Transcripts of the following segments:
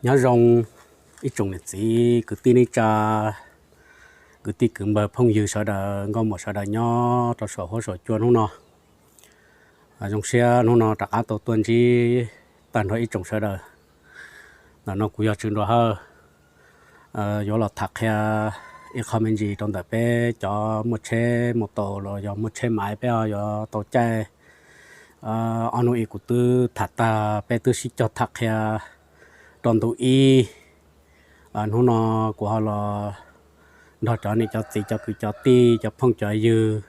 Nyob zoo ib tsoom niam txiv kwv tij neej tsa, kwv tij kwv npawg phooj ywg sawv daws, nkauj muam sawv daws nyob rau saum huab saum cua hnub no. Zoo siab hnub no rov qab tau tuaj ntsib tag nrho ib tsoom sawv daws. Ntawm no kuv yog Tswv Nruas Hawj, yuav los tham qhia ib qho me ntsis rau ntawm peb cov muaj tsheb mus tau los yog muaj tsheb maiv, peb ho yuav tau caij. Ob hnub ib kuv twb tham tag, peb twb sib cog tham qhia rau ntu ib. Hnub no kuv ho los nrog cov niam cov txiv, cov kwv cov tij, cov phooj cov ywg,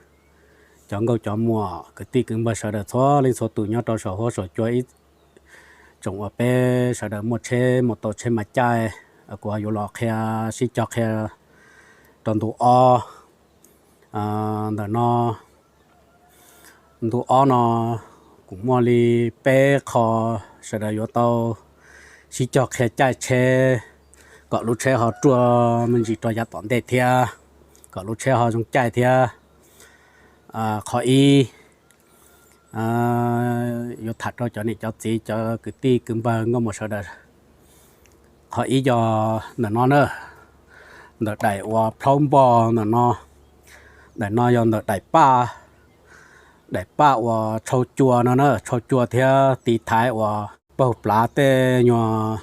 cov nkauj cov muam, kwv tij kwv npawg sawv daws txhua leej txhua tus nyob rau saum huab saum cua ib tsoom uas peb sawv daws muaj tsheb mus tau, tsheb maiv caij, kuv ho yuav los qhia, sib cog qhia rau ntu ob. Ntawm no, ntu ob no kuv muaj li peb qho sawv daws yuav tau sib cog qhia caij tsheb kom lub tsheb ho ruaj me ntsis rau yav tom ntej thiab, kom lub tsheb ho zoo caij thiab. Qhov ib, yuav tham rau cov niam cov txiv, cov kwv tij kwv npawg nkauj muam sawv daws. Qhov ib yog ntawm no na, ntawm daim uas plhaub npog ntawm no, daim no yog ntawm daim paj, daim paj uas tshau cua no na, tshau cua thiab tiv thaiv uas paug plav tej nyuag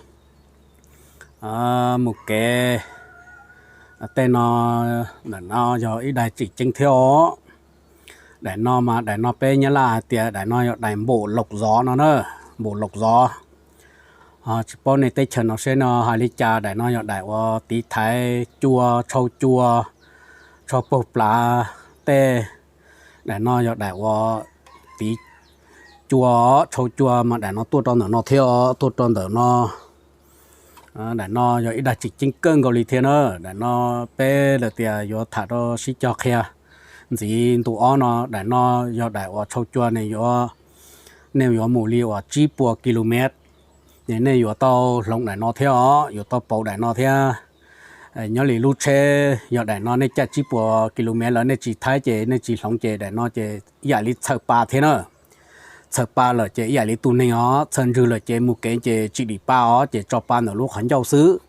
mus kev tej no. Ntawm no yog ib daim tseem ceeb thiab os. Daim no mas daim no peb Nyab Laj hais tias daim no yog daim npaum laus zov no na, npaum laus zov. Tsis paub nej teb chaws no seb no hais li cas, daim no yog daim uas tiv thaiv cua, tshau cua, tshau paug plav tej. Daim no yog daim uas tiv cua, tshau cua mas daim no tuaj rau ntawm no thiab os, tuaj rau ntawm no. Daim no yog ib daim tseem ceeb kawg nkaus li thiab na. Daim no peb lawm tias yuav tham rau sib cog qhia ntxiv ntu ob no. Daim no yog daim uas tshau cua ne, yuav, nej yuav mus li uas tsib puas ki lu mev, nej yuav tau hloov daim no thiab os, yuav tau pauv daim no thiab. Nyob li lub tsheb yog daim no nej caij tsib puas ki lu mev lawm nej tsis thaib ces nej tsis hloov ces daim no ces ib yam li txhawm pa thiab na. Txhawm pa lawm ces ib yam li tus neeg os, txhawm ntswg lawm ces mus kev ces tsis dim pa os, ces tso pa ntawm lub qhov ncauj xwb.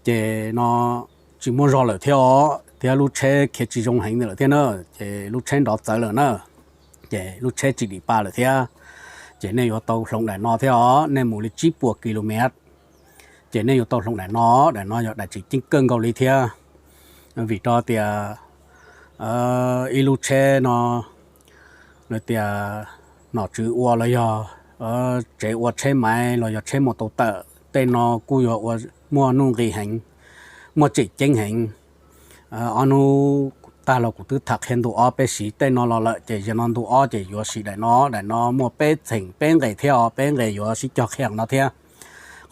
Ces no tsis muaj zog lawm thiab os, thiab lub tsheb khiav tsis zoo heev lawm thiab na, ces lub tsheb nrov txawv lawm na, ces lub tsheb tsis dim pa lawm thiab. Ces nej yuav tau hloov daim no thiab os, nej mus li tsib puas ki lu mev, ces nej yuav tau hloov daim no. Daim no yog daim tseem ceeb kawg nkaus li thiab, vim rau tias ib lub tsheb no, lawv tias nom tswv ua los yog tsev ua tsheb maiv los yog tsheb mus tau tawm tej no kuj yog ua muaj nuj nqis heev, muaj tseem ceeb heev. Ob hnub tag los kuv twb tham qhia ntu ob peb siv tej no los lawm, ces yog no ntu ob ces yuav siv daim no. Daim no muaj peb txheem peb nqes thiab os, peb nqes yuav sib cog qhia no thiab.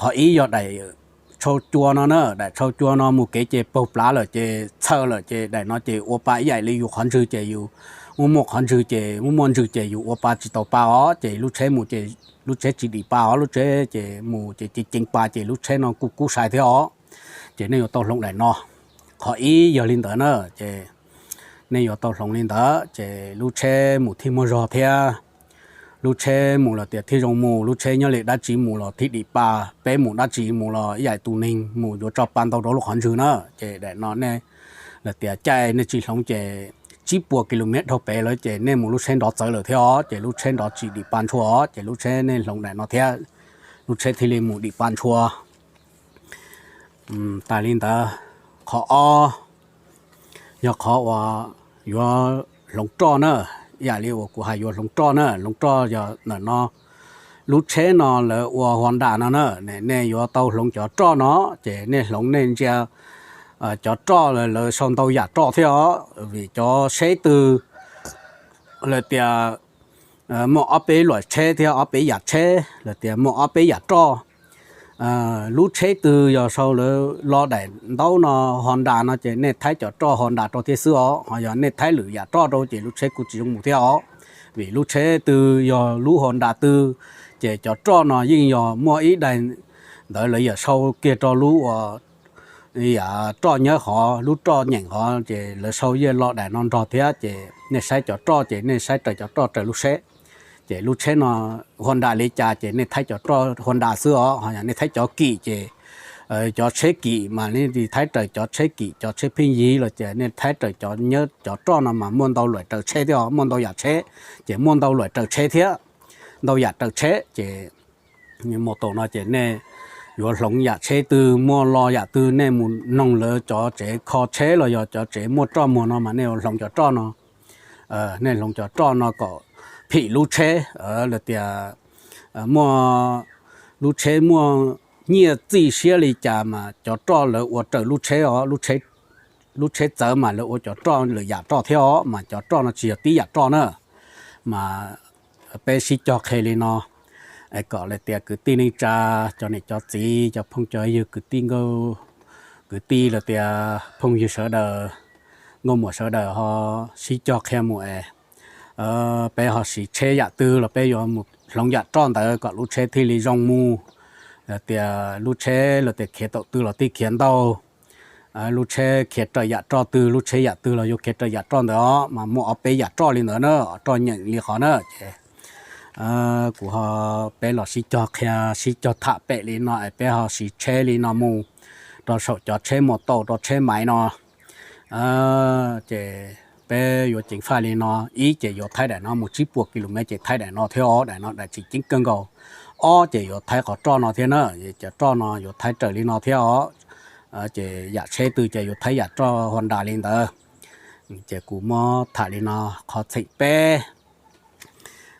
Qhov ib yog daim tshau cua no na, daim tshau cua no mus kev ces paug plav lawm ces txhawm lawm ces daim no ces ua pa ib yam li yus qhov ntswg ces yus muaj muaj qhov ntswg ces muaj muaj ntswg ces yus ua pa tsis tau pa os, ces lub tsheb mus ces lub tsheb tsis dim pa os, lub tsheb ces mus ces ceev ceev pa ces lub tsheb no kuj kub sai thiab os. Ces nej yuav tau hloov daim no. Qhov ib yog li ntawd na, ces nej yuav tau hloov li ntawd ces lub tsheb mus thiaj muaj zog thiab. Lub tsheb mus los tias thiaj zoo mus, lub tsheb nyob li dab tsi mus los thiaj dim pa. Peb mus dab tsi mus los ib yam tus neeg mus yuav tso pa ntau rau lub qhov ntswg na. Ces daim no nej lawm tias caij nej tsis hloov ces tsib puas ki lu mev dhau pem lawm ces nej mus lub tsheb nrov txawv lawm thiab os, ces lub tsheb nrov tsis dim pa ntshua os, ces lub tsheb nej hloov daim no thiab, lub tsheb thiaj li mus dim pa ntshua. Tas li ntawd, qhov ob yog qhov uas yuav hloov roj na, ib yam li uas kuv hais yuav hloov roj na, hloov roj yog ntawm no, lub tsheb no lawv ua Honda no na, nej yuav tau hloov cov roj no, ces nej hloov nej ntsia cov roj lawv sau ntau yam roj thiab os, vim cov tsheb twg lawm tias muaj ob peb luam tsheb thiab ob peb yam tsheb lawm tias muaj ob peb yam roj. Lub tsheb twg yog sau lawv lo daim ntaub no Honda no ces nej thaib cov roj Honda rau thiab xwb os, ho yog nej thaib lwm yam roj rau ces lub tsheb kuj tsis zoo mus thiab os. Vim lub tsheb twg yog lub Honda twg, ces cov roj no yeej yog muaj ib daim ntawd lawv yam sau kiag rau lub uas yam roj nyab hov, lub roj nyeem hov, ces lawv sau yeej lo daim no nrog thiab, ces nej saib cov roj ces nej saib raws cov roj raws lub tsheb. Ces lub tsheb no Honda li cas ces nej thaij cov roj Honda xwb os, ho yog nej thaij cov kim ces cov tsheb kim mas nej thaij raws cov tsheb kim, cov tsheb pheej yig los ces nej thaij raws cov, nyob cov roj no mas muaj ntau luam raws tsheb thiab os, muaj ntau yam tsheb, ces muaj ntau luam raws tsheb thiab, ntau yam raws tsheb ces mus tau no ces nej yuav hloov yam tsheb twg, muaj lo yam twg nej mus noog lawv cov tsev kho tsheb los yog cov tsev muaj roj muag no mas nej yuav hloov cov roj no. Nej hloov cov roj no kom phim lub tsheb, los tias muaj, lub tsheb muaj nyiaj txij siab li cas mas cov roj lawv ua raws lub tsheb os, lub tsheb txawv mas lawv ua cov roj lwm yam roj thiab os, mas cov roj no tsis yog tib yam roj na. Mas peb sib cog qhia li no, es kom los tias kwv tij neej tsa, cov niam cov txiv, cov phooj cov ywg, kwv tij nkauj, kwv tij los tias phooj ywg sawv daws, nkauj muam sawv daws ho sib cog qhia mus es peb ho siv tsheb yam twg los peb yuav mus hloov yam roj ntawd kom lub tsheb thiaj li zoo mus. Los tias lub tsheb los tias khiav thaum twg los thiaj khiav ntau, lub tsheb khiav raws yam roj twg, lub tsheb yam twg los yuav khiav raws yam roj ntawd os, mas muaj ob peb yam roj li ntawd na, roj nyeem li qhov na ces kuv ho, peb los sib cog qhia, sib cog tham pem li no es peb ho siv tsheb li no mus rau saum cov tsheb mus tau rau tsheb maiv no. Ces peb yuav ceev faj li no, ib ces yuav thaij daim no mus tsib puas ki lus mev ces thaij daim no thiab os, daim no daim tseem ceeb kawg nkaus. Ob ces yuav thaij qhov roj no thiab na, cov roj no yuav thaij raws li no thiab os. Ces yam tsheb twg ces yuav thaij yam roj Honda li ntawd. Ces kuv muab tham li no, qhov txheem peb,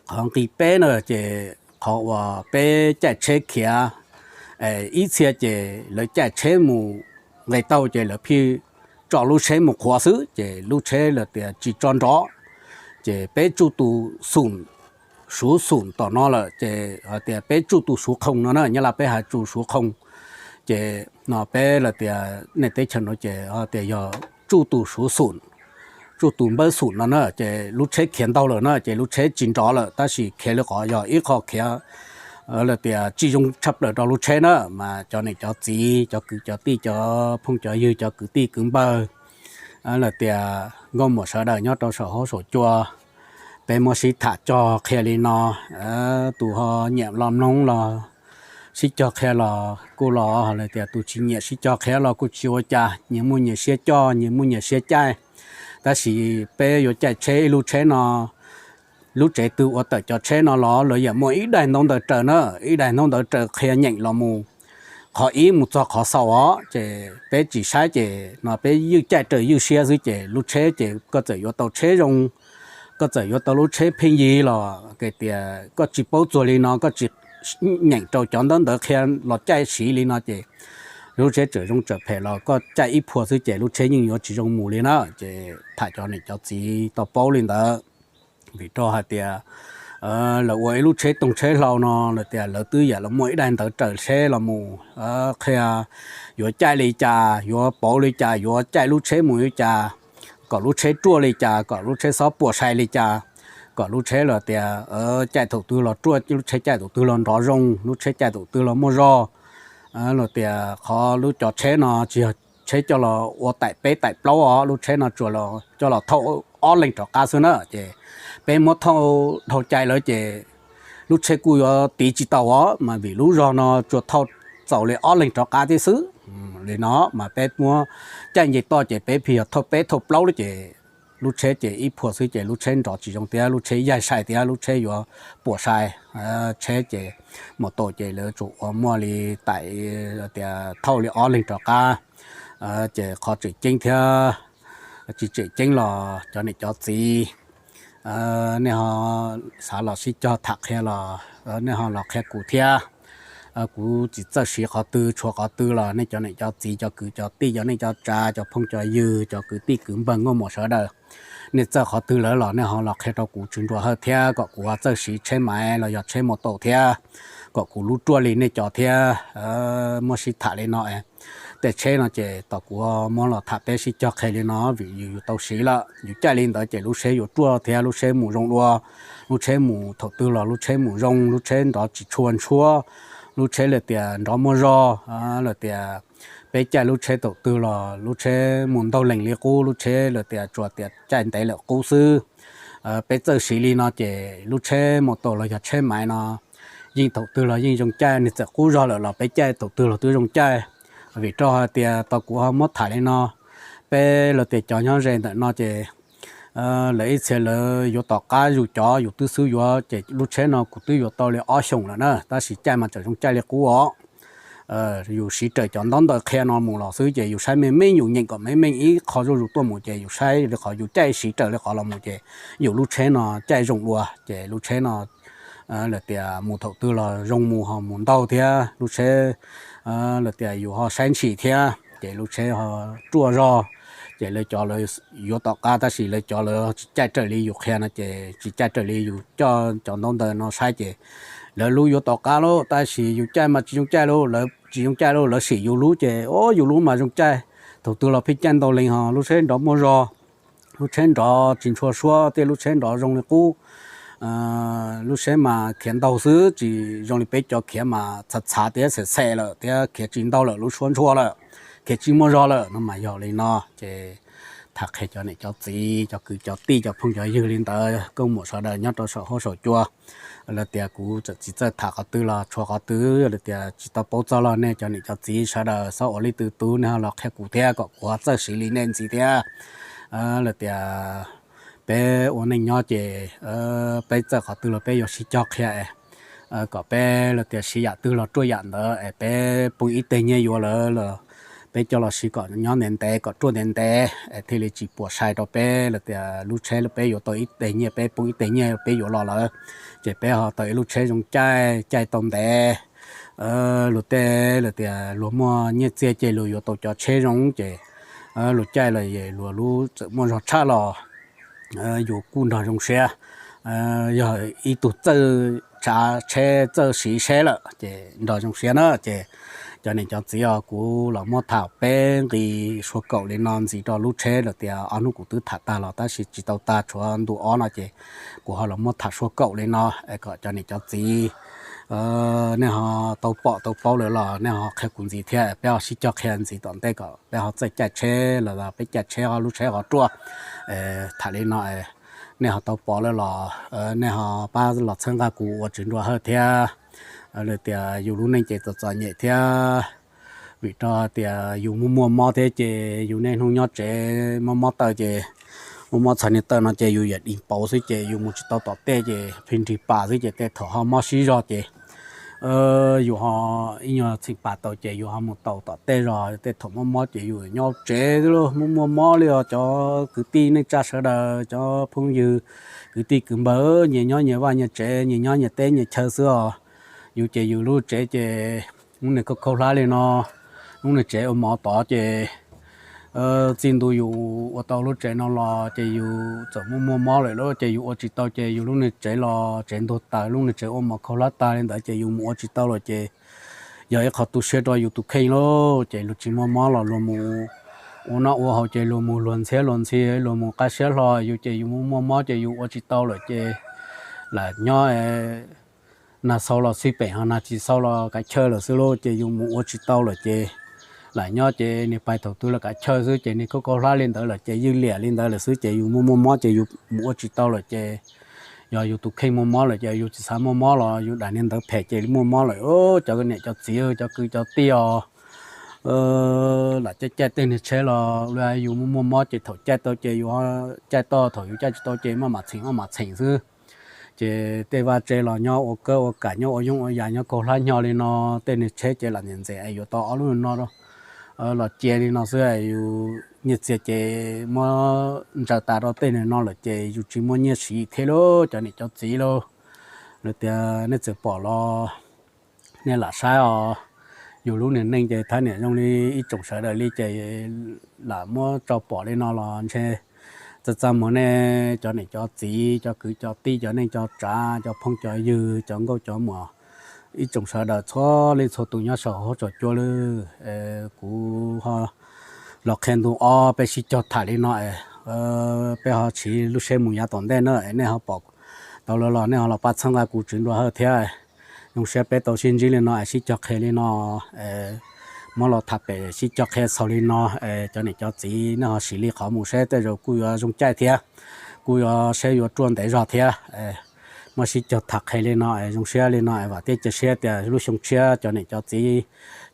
qhov nqi peb na ces qhov uas peb caij tsheb khiav, ib txhia ces lawv caij tsheb mus nqes tau ces lawv pheej tso lub tsheb mus qhuav xwb ces lub tsheb los tias tsis tso nrov. Ces peb tsuj tus xum, suv xum tom no lawm ces hais tias peb tsuj tus suv qhoo no na, Nyab Laj peb hais tsuj suv qhoo. Ces no peb los tias nej teb chaws no ces tias yog tsuj tus suv xum, tsuj tus npawb xum no na ces lub tsheb khiav ntau lawm na ces lub tsheb tsis nrov lawm, tab sis khiav li qhov yog ib qho khiav los tias tsis zoo tshaj plaws rau lub tsheb na. Mas cov niam cov txiv, cov kwv cov tij, cov phooj cov ywg, cov kwv tij kwv npawg, los tias nkauj muam sawv daws nyob rau saum huab saum cua, peb muab sib tham cog qhia li no. Tus ho nyiam los mloog los sib cog qhia los kuj los, los tias tus tsis nyiam sib cog qhia los kuj tsis ua cas, nyias muaj nyias siab coj, nyias muaj nyias siab caij. Tab sis peb yuav caij tsheb ib lub tsheb no, lub tsev twg ua tawm cov tsheb no los lawv yeej muaj ib daim ntaub ntawv raws na, ib daim ntaub ntawv raws qhia nyeem los mus. Qhov ib mus txog qhov xaus os, ces peb tsis saib ces no peb ywj caij raws ywj siab xwb ces lub tsheb ces koj txawm yuav tau tsheb zoo, koj txawm yuav tau lub tsheb pheej yig los hais tias koj tsis paub txuag li no, koj tsis nyeem rau cov ntaub ntawv qhia los caij siv li no ces lub tsheb txawm zoo txawm phem los koj caij ib phua xwb ces lub tsheb yeej yuav tsis zoo mus li na. Ces tham cov niam cov txiv tau paub li ntawd. Vim rau hais tias lawv ua ib lub tsheb toog tsheb hlau no los tias lawv twb yam los muaj ib daim ntawv raws tsheb los mus qhia yuav caij li cas, yuav pauv li cas, yuav caij lub tsheb mus li cas, kom lub tsheb ruaj li cas, kom lub tsheb xob puas sai li cas, kom lub tsheb los tias caij thaum twg los ruaj, lub tsheb caij thaum twg los nrov zoo, lub tsheb caij thaum twg los muaj zog. Los tias qhov lub cov tsheb no tsis yog tsheb coj los ua taim peb taim plaub os, lub tsheb no tsuas coj los thauj ob leeg rov qab xwb na. Ces peb muab thauj dhau cai lawm ces lub tsheb kuj yuav tiv tsis tau os, mas vim lub zog no tsuas thauj txaus li ob leeg rov qab thiab xwb. Li no mas peb muab caij nce toj ces peb pheej yog thauj peb thauj plaub lawm ces lub tsheb ces ib phua xwb ces lub tsheb nrov tsis zoo thiab lub tsheb yaig sai thiab lub tsheb yuav puas sai. Tsheb ces mus tau ces lawv tsuas ua muaj li taim tias thauj li ob leeg rov qab. Ces qhov tseem ceeb thiab tsis tseem ceeb los cov niam cov txiv, nej ho xav los sib cog tham qhia los nej ho los qhia kuv thiab. Kuv tsis txawj siv qhov twg tshuav qhov twg los nej cov niam cov txiv, cov kwv cov tij, cov neej cov tsav, cov phooj cov ywg, cov kwv tij kwv npawg nkauj muam sawv daws, nej txawj qhov twg lawm los nej ho los qhia rau kuv Tswv Nruas Hawj thiab kom kuv ho txawj siv tsheb maiv los yog tsheb mus tau thiab, kom kuv lub ruaj li nej cov thiab. Muab sib tham li no, tej tsheb no ces tom kuv muab los tham peb sib cog qhia li no vim yus yus tau siv lawm, yus caij li ntawd ces lub tsheb yuav ruaj thiab lub tsheb mus zoo dua, lub tsheb mus thaum twg los lub tsheb mus zoo, lub tsheb nrov tsis tshua ntshuab, lub tsheb los tias nrov muaj zog, los tias peb caij lub tsheb thaum twg los lub tsheb mus ntaug lees li qub, lub tsheb los tias tsuas tias caij ntev lawm qub xwb. Peb txawj siv li no ces lub tsheb mus tau los yog tsheb maiv no yeej thaum twg los yeej zoo caij, nws txawm qub zog lawm los peb caij thaum twg los twb zoo caij. Vim rau hais tias tau kuv ho muab tham li no, peb los tias cov nyob ze ntawm no ces lawv ib txhia lawv yuav tom qab yus cov yus twb xub yuav ces lub tsheb no kuv twb yuav tau li ob xyoos lawm na, tab sis caij mas tseem zoo caij li qub os. Yus siv raws cov ntaub ntawv qhia no mus los xwb ces yus saib meej meej, yus nyeem kom meej meej ib qho zuj zus tuaj mus ces yus saib li qhov yus caij siv raws li qhov los mus ces yus lub tsheb no caij zoo dua ces lub tsheb no lawv tias mus thaum twg los zoo mus ho mus ntau thiab lub tsheb lawv tias yus ho saib ntshis thiab ces lub tsheb ho ruaj zog. Ces lawv cov lawv yuav tom qab tab sis lawv cov lawv tsis caij raws li yus qhia no ces tsis caij raws li yus coj cov ntaub ntawv no saib ces lawv lub yuav tom qab lauj, tab sis yus caij mas tsis zoo caij lauj, lawv tsis zoo caij lauj, lawv sim yus lub ces o yus lub mas zoo caij. Thaum twg los pheej caij ntau leej ho lub tsheb nrov muaj zog, lub tsheb nrov tsis ntshua suab thiab lub tsheb nrov zoo li qub. Lub tsheb mas khiav ntau xwb, tsis zoo li peb cov khiav mas txhav txhav thiab xem xem lawm thiab khiav tsis ntau lawm, lub suab ntshua lawm, khiav tsis muaj zog lawm no mas yog li no. Ces tham qhia cov niam cov txiv, cov kwv cov tij, cov phooj cov ywg li ntawd, nkauj muam sawv daws nyob rau saum huab saum cua. Lawv tias kuv txawm tsis txawj tham qhov twg los tshuav qhov twg lawv tias tsis tau paub txog los nej cov niam cov txiv sawv daws txhob ua leej twg tub, nej ho los qhia kuv thiab kom kuv ho txawj siv li nej ntxiv thiab. Lawv tias peb ua neej nyob ces peb txawj qhov twg los peb yuav sib cog qhia es kom peb lawv tias siv yam twg los ruaj yam ntawd es peb poob ib teg nyiaj yuav lawv los peb coj los siv kom nyob ntev ntev kom ruaj ntev ntev es thiaj li tsis puas sai rau peb lawv tias lub tsheb peb yuav tau ib teg nyiaj, peb poob ib teg nyiaj peb yuav los lawm ces peb ho tau ib lub tsheb zoo caij, caij tau ntev. Luag tej lawv tias luag muaj nyiaj txiag ces luag yuav tau cov tsheb zoo ces luag caij los luag lub txawm muaj zog tshaj los yus kuj nrog zoo siab. Yog ib tug txawj tsav tsheb txawj siv tsheb lawm ces nrog zoo siab na. Ces cov niam cov txiv os, kuv los muab tham peb nqi suab kaum li no ntxiv rau lub tsheb lawm tias ob hnub kuv twb tham tag los tab sis tsis tau tag, tshuav ntu ob no ces kuv ho los muab tham suab kaum li no es kom cov niam cov txiv nej ho tau pom tau paub lawm los nej ho qhia kuv ntxiv thiab, peb ho sib cog qhia ntxiv tom ntej kom peb ho txawj caij tsheb los peb caij tsheb ho lub tsheb ho ruaj. Tham li no nej ho tau pom lawm los nej ho pab los txhawb nqa kuv ua Tswv Nruas Hawj thiab. Lawv tias yus lub neej ces txom txom nyem thiab, vim rau tias yus muaj muaj mob thiab ces yus niaj hnub nyob tsev mob mob taw ces muaj mob txhais niag taw no ces yus yam dis pauv xwb ces yus mus tsis tau tom tej ces pheej nrig pas xwb ces tej thaum ho mob sib zog ces yus ho ib nyuag txheem pas tau ces yus ho mus tau tom tej zog. Tej thaum mob mob ces yus nyob tsev xwb lauj, muaj muaj mob li os. Cov kwv tij neej tsa sawv daws, cov phooj ywg, kwv tij kwv npawg, nyias nyob nyias vaj nyias tsev, nyias nyob nyias teb nyias chaw xwb os. Yus ces yus lub tsev ces lub niag khaub khaub hlab li no, lub niag tsev ua mov tod ces txij ntua yus ua tau lub tsev no los ces yus txawm muaj muaj mob lawm lauj, ces yus ua tsis tau ces yus lub niag tsev los tsev ntuag taws, lub niag tsev ua mov khaub hlab tag li ntawd ces yus mus ua tsis tau lawm ces yog ib qho tu siab rau yus tus kheej lauj. Ces luag tsis muaj mob los luag mus ua noj ua haus ces luag mus luag ntxhiab luag ntxhi, luag mus qab siab hlo, yus ces yus muaj muaj mob ces yus ua tsis tau lawm ces lam nyob nag xau los xij peem ho nag tsis xau los kav chawj lawm xwb lauj, ces yus mus ua tsis tau lawm ces lam nyob ces niag pais thaum twg los kav chawj xwb ces niag khaub khaub hlab li ntawd lawm ces ywj liam li ntawd lawm xwb ces yus muaj muaj mob ces yus mus ua tsis tau lawm ces yog yus tus kheej muaj mob lawm ces yus tsis xav muaj mob los yus dam niag ntawd phem ces muaj mob lawm. Cov niam cov txiv, cov kwv cov tij os, lam caij caij tej niag tsheb los yus muaj muaj mob ces thaum caij tau ces yus caij tau, thaum yus caij tsis tau ces maj mam txheem maj mam txheem xwb. Ces tej vaj tse los nyob ua kawb ua kam, nyob ua yooj ua yam, nyob kaug hlab hnyo li no, tej niag tsheb ces lam ntxeem ntxeem es yuav tau ob lub no los cia li no xwb. Yus nyiaj txiag ces muab ntsaws tas rau tej niag no lawm ces yus tsis muaj nyiaj siv thiab lauj, cov niam cov txiv lauj. Lawv tias nej txawm pom los nej lam saib os, yus lub niag neej ces thab niam zoo li ib tsoom sawv daws li ces lam muab tso pom li no los ntshe txaj txaj muag nej cov niam cov txiv, cov kwv cov tij, cov neej cov tsav, cov phooj cov ywg, cov nkauj cov muam, ib tsoom sawv daws txhua leej txhua tus nyob saum huab saum cua lawm. Kuv ho los qhia ntu ob peb sib cog tham li no, peb ho siv lub siab mus yav tom ntej na, nej ho pom tau lawm los nej ho los pab txhawb nqa kuv Tswv Nruas Hawj thiab. Zoo siab peb tau sib ntsib li no es sib cog qhia li no, muab los tham pem sib cog qhia xaus li no, cov niam cov txiv nej ho sim li qhov mus saib tej zaum kuj yuav zoo caij thiab. kuj yuav saib yuav ruaj ntev zog thiab. Muab sib cog tham qhia li no es zoo siab li no es vam thiab cia siab tias lub xyoo tshiab cov niam cov txiv,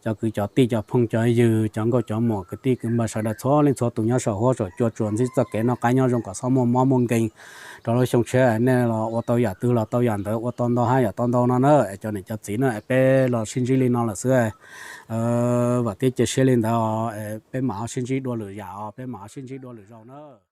cov kwv cov tij, cov phooj cov ywg, cov nkauj cov muam, kwv tij kwv npawg sawv daws txhua leej txhua tus nyob saum huab saum cua tsuas ntsib txoj kev noj qab nyob zoo kom xob muaj mob muaj nkeeg rau lub xyoo tshiab. Nej los ua tau yam twg los tau yam ntawd, ua tau ntau hab yam tau ntau no na. Cov niam cov txiv na, peb los sib ntsib li no lawm xwb. Vam thiab cia siab li ntawd, peb mam ho sib ntsib dua lwm yam os, peb mam ho sib ntsib dua lwm zaus na.